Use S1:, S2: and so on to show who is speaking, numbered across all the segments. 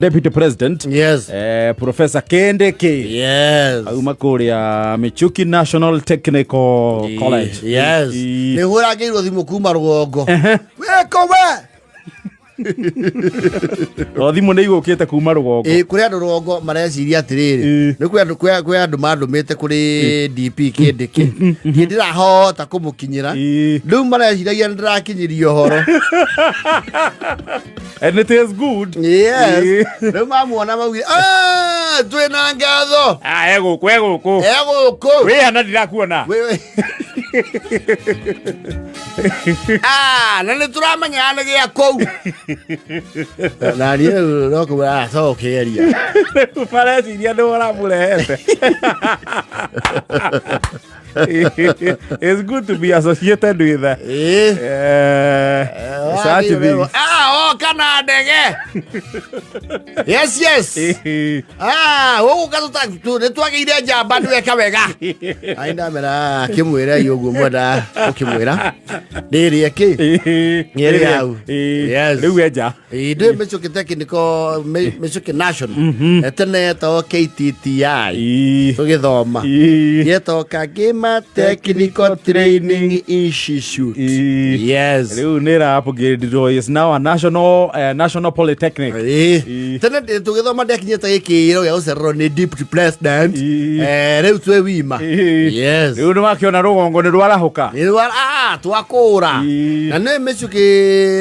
S1: Deputy President.
S2: Yes.
S1: Professor Kindiki.
S2: Yes.
S1: Auma kũrĩa Michuki National Technical College.
S2: Yes. Nä hå rangä irwo thimå kuma rå gongo weko we.
S1: O thimũ nĩ igũkĩte kuma rũgongo.
S2: Ĩ, kũrĩ andũ rũgongo mareciria atĩrĩrĩ, nĩ kwĩ andũ kwĩ andũ mandũmĩte kũrĩ DP Kindiki, niĩ ndirahota kũmũkinyĩra. Rĩu mareciragia nĩ ndĩrakinyirio ũhoro.
S1: And it is good.
S2: Yes. Rĩu mamuona maugire, "Ah, twĩna ngatho."
S1: Ah, egũkũ egũkũ.
S2: Egũkũ.
S1: Wĩ hana ndirakuona.
S2: Ah, na nĩ tũramenya nĩ gĩa kũu na niĩ no kũmwĩra, "Ah, so ũkĩgeria."
S1: Rĩu mareciria nĩ ũramũrehete. It's good to be associated with such things.
S2: Ah, oka na ndege. Yes. Ah, gũgũka nĩ twagĩire njamba nĩweka wega. Ai ndamera akĩmwĩra ũguo mwenda ũkĩmwĩra rĩrĩ ĩkĩ Nĩ hau. Yes.
S1: Rĩu enja.
S2: Ndĩ Michuki Technical, Michuki National. Tene yetagwo KTTI tũgĩthoma. Yetagwo Kagima Technical Training Institute. Yes.
S1: Rĩu nĩ ra upgrade, is now a national polytechnic.
S2: Tene tũgĩthoma ndĩakinyĩte gĩkĩro gĩa gũcererwo nĩ deputy president. Rĩu twĩ wima. Yes.
S1: Rĩu nĩ wakĩona rũgongo nĩ rwarahũka.
S2: Nĩ ah, twakũra. Na nĩ Michuki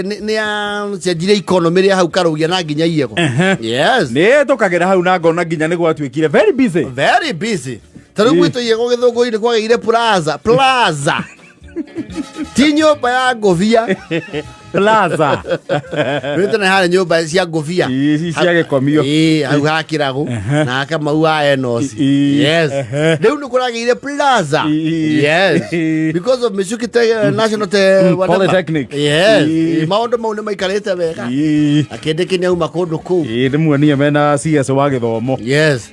S2: nĩ yacenjirie economy rĩa hau Karũgia na nginya Iego. Yes.
S1: Nĩ tũkagĩra hau na ngona nginya nĩ gwatuĩkire very busy.
S2: Very busy. Ta rĩu gwitũ Iego Gĩthũngũri nĩ kwagĩire plaza plaza, ti nyũmba ya ngũbia.
S1: Plaza.
S2: Rĩu tene harĩ nyũmba cia ngũbia.
S1: Ici cia gĩkomio.
S2: Ĩĩ, hau hakĩragũ na Kamau wa Enos. Yes. Rĩu nĩ kũragĩire plaza. Yes, because of Michuki National whatever.
S1: Polytechnic.
S2: Yes. Maũndũ mau nĩ maikarĩte wega. Akĩndĩkĩ nĩ auma kũndũ kũu.
S1: Ĩĩ, nĩ muonie mena CS wa gĩthomo.
S2: Yes.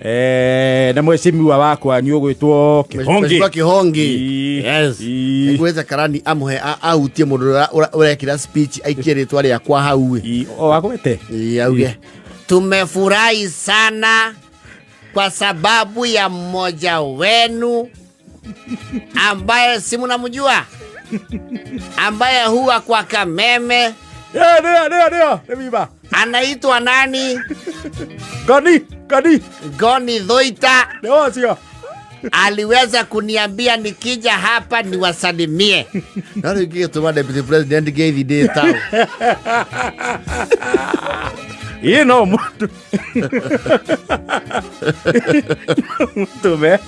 S1: Na mwecimiwa wa kwanyu ũgwĩtwo Kĩhongi.
S2: Mheshimiwa Kĩhongi. Yes. Nĩngwĩte karani amũhe ahutie mũndũ ũrĩa ũrekĩra speech aikie rĩtwa rĩakwa hau ĩ.
S1: O agwete.
S2: Ĩ, auge tumefurahi sana kwa sababu ya mmoja wenu ambaye si mnamjua, ambaye huwa kwa Kameme.
S1: Ndio ndio ndio nĩ wima.
S2: Anaitwa nani?
S1: Goni Goni.
S2: Goni Dhoita.
S1: Nĩ ũcio.
S2: Aliweza kuniambia nikija hapa niwasalimie. No rĩu ingĩgĩtũma deputy president ngeithi ndĩ tao.
S1: Ĩ, no mũndũ tũme.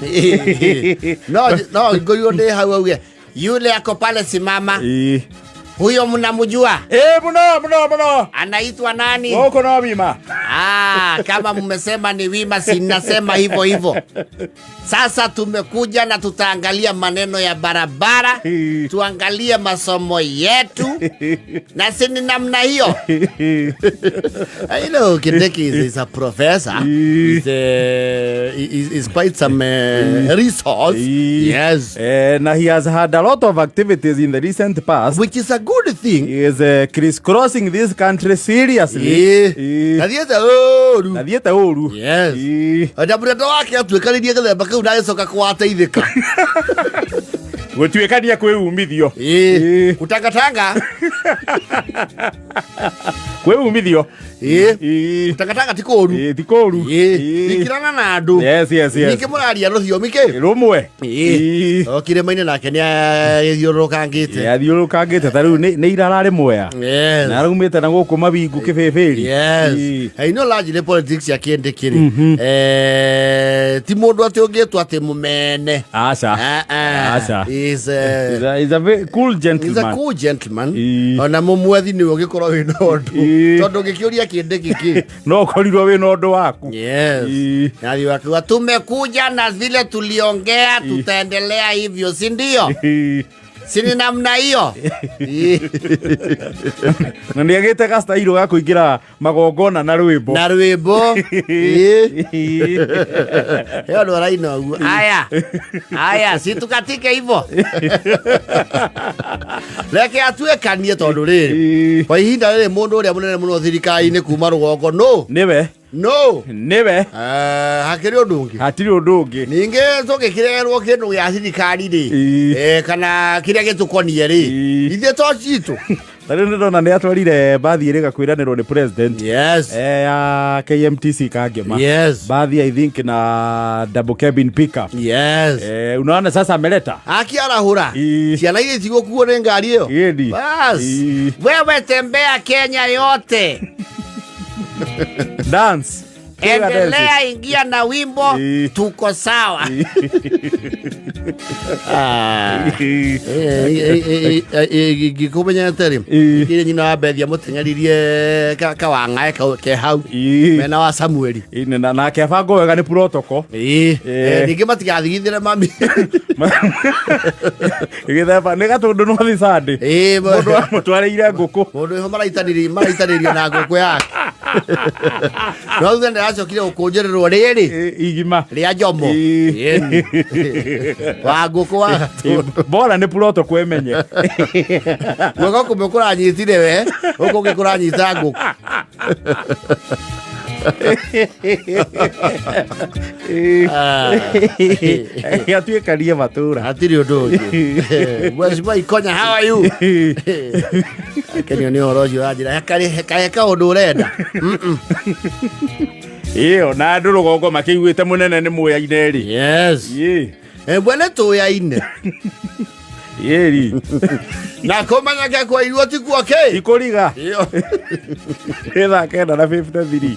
S2: No ngorirwo ndĩ hau auge, "Yule ako pale, simama." Huyo mnamjua?
S1: Ĩ, mũno mũno mũno.
S2: Anaitwa nani?
S1: Gũkũ no wima.
S2: Ah, kama mmesema ni wima, sinasema hivyo hivyo. Sasa tumekuja na tutaangalia maneno ya barabara, tuangalie masomo yetu, na si ni namna hiyo. I know Kindiki is a professor. Is quite some resource. Yes.
S1: Na he has had a lot of activities in the recent past.
S2: Which is a good thing.
S1: He is crisscrossing this country seriously.
S2: Nathiĩte ũru.
S1: Nathiĩte ũru.
S2: Yes. Na mũrendo wake atuĩkanĩrie gĩthemba kĩu na agĩcoka kwateithĩka.
S1: Gũtuĩkania kwĩ umithio.
S2: Kutangatanga.
S1: Kwĩ umithio.
S2: Kutangatanga ti kũru.
S1: Ĩ, ti kũru.
S2: Ikirana na andũ.
S1: Yes.
S2: Ningĩ mũraria rũthiomi kĩ
S1: rũmwe.
S2: O kĩrĩma-inĩ nake nĩ agĩthiũrũrũkangĩte.
S1: Athiũrũrũkangĩte ta rĩu nĩ irara rĩmwea. Na araumĩte na gũkũ mawingu kĩbĩbĩri.
S2: Yes. I know largely politics ya Kindiki rĩ, ti mũndũ atĩ ũngĩtwo atĩ mũmene.
S1: Aca.
S2: Ah, ah.
S1: Aca.
S2: He's
S1: He's a very cool
S2: He's a
S1: gentleman.
S2: cool gentleman. Ona mũmwethi nĩwe ũngĩkorwo wĩna ũndũ tondũ ũngĩkĩũria Kindiki kĩ
S1: No ũkorirwo wĩna ũndũ waku.
S2: Yes. Nathiĩ akiuga tumekuja na vile tuliongea tutaendelea hivyo, si ndio? Si ni namna hiyo?
S1: Na nĩ agĩte gastairo ga kũingĩra magongona na rwĩmbo.
S2: Na rwĩmbo. He andũ araina ũguo. Aya aya, si tukatike hivyo, reke atuĩkanie tondũ rĩrĩ kwa ihinda rĩrĩ mũndũ ũrĩa mũnene mũno thirikari-inĩ kuma rũgongo no
S1: nĩwe.
S2: No.
S1: Nĩwe.
S2: Eh, hakĩrĩ ũndũ ũngĩ?
S1: Hatirĩ ũndũ ũngĩ.
S2: Ningĩ tũgĩkĩreherwo kĩndũ gĩa thirikari rĩ, kana kĩrĩa gĩtũkonie rĩ, ithuĩ to citũ.
S1: Ta rĩu nĩndona nĩ atwarire mbathi ĩrĩ gakwĩranĩrwo nĩ president. Ya KMTC Kangema. Bathi, I think, na double cabin pickup. Unaona sasa ameleta.
S2: Akiarahũra ciana iria itigũkuo nĩ ngari ĩyo.
S1: Ĩni.
S2: Bas. Wewe tembea Kenya yote.
S1: Dance. Piga dance.
S2: Endelea, ingia na wimbo. Tuko sawa. Ah. Ngĩkũmenyete rĩ, kĩrĩ nyina wa Bethia mũteng'eririe kawang'ae ke hau mena wa Samueli.
S1: Ĩĩ, nake abangwo wega nĩ protocol.
S2: Ningĩ matigathigithĩre mami.
S1: Gĩthemba nĩ gatũndũ no thi Sunday. Mũndũ amũtwarĩire ngũkũ.
S2: Mũndũ ĩho maraitanĩrio na ngũkũ yake, no thutha ndĩracokire gũkũnjĩrĩrwo rĩrĩ
S1: Igima
S2: rĩa Njomo. Ĩni. Wa ngũkũ wa gatũndũ.
S1: Bora nĩ protocol ĩmenye.
S2: Guoko kũmwe kũranyitire we, gũkũ kũngĩ kũranyita ngũkũ. Ah.
S1: Gatuĩkarie matũra.
S2: Hatirĩ ũndũ ũngĩ. Mheshimiwa Ikonya, how are you? Kenio nĩ ũhoro ũcio wanjĩra kahe kaũndũ ũrenda.
S1: Ĩyo na andũ rũgongo makĩiguĩte mũnene nĩ mũyaine rĩ.
S2: Bwene tũyaine.
S1: Ĩri.
S2: Na kũmenyeke kwa iruo tikuo kĩ.
S1: Ikũriga.
S2: Ĩyo.
S1: Ĩ thaa 9 na 53.